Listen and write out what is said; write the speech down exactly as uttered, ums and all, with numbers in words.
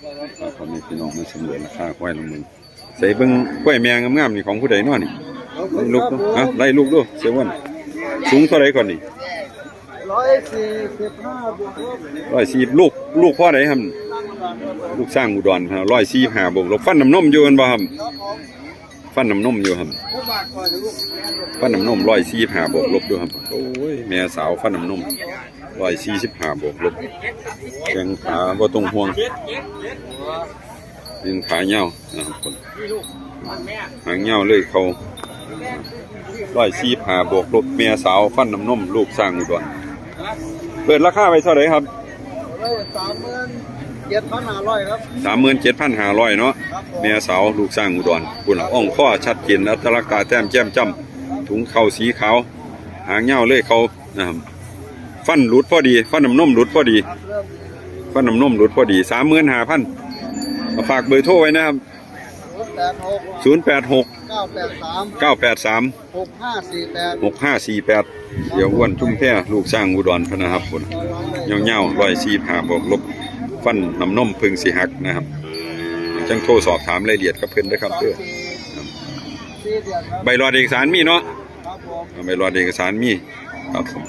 พาพ่อแม่พี่น้องมาสำรวจราคาควายละหมื่น ใส่เบิ่งควายแม่งามๆนี่ของผู้ใดเนาะนี่ ลูกเนาะ ฮะ ไล่ลูกดู เซเว่น สูงเท่าไหร่ก่อนนี่ ร้อยสี่สิบห้า บวกลบ ร้อยสี่ ลูก ลูกพ่อใดครับ ลูกสร้างอุดรครับ ร้อยสี่สิบห้า บวกลบ ฟันน้ำนมอยู่แม่นบ่ครับ ฟันน้ำนมอยู่ครับ ฟันน้ำนม ร้อยสี่สิบห้า บวกลบอยู่ครับ โอ้ย แม่สาวฟันน้ำนม ร้อยสี่สิบห้า บวกลบ แข้งขาบ่ต้องห่วง เป็นขายาวนะครับ หางยาวเลยเขา ร้อยสี่สิบห้า บวกลบ แม่สาวฟันน้ำนม ลูกสร้างอุดร เปิดราคาไว้เท่าไหร่ครับ สามหมื่นเจ็ดพันห้าร้อยครับ สามหมื่นเจ็ดพันห้าร้อยเนาะ ครับผม แม่สาวลูกสร้างอุดร คุณละอ่องข้อชัดเจน อัตลักษณ์กาแต้มแจ่มจ้ำ ถุงเข่าสีขาว หางยาวเลยเขานะครับ ฟันหลุดพอดี ฟันน้ำนมหลุดพอดี ครับเริ่ม ฟันน้ำนมหลุดพอดี สามหมื่นห้าพัน ฝากเบอร์โทรไว้นะครับ ศูนย์แปดหก ศูนย์แปดหก เก้าแปดสาม เก้าแปดสาม หกห้าสี่แปด หกห้าสี่แปด เดี๋ยวอ้วนชุมแพลูกสร้างอุดรพะนะครับ คุณ ยาวๆ ร้อยสี่สิบห้า บวกลบ ฟันน้ำนมเพิ่งสิหักนะครับ จังโทรสอบถามรายละเอียดกับเพิ่นได้ครับเด้อ สี่เดือนครับ ใบหลอดเอกสารมีเนาะ ครับผม ใบหลอดเอกสารมี ครับผม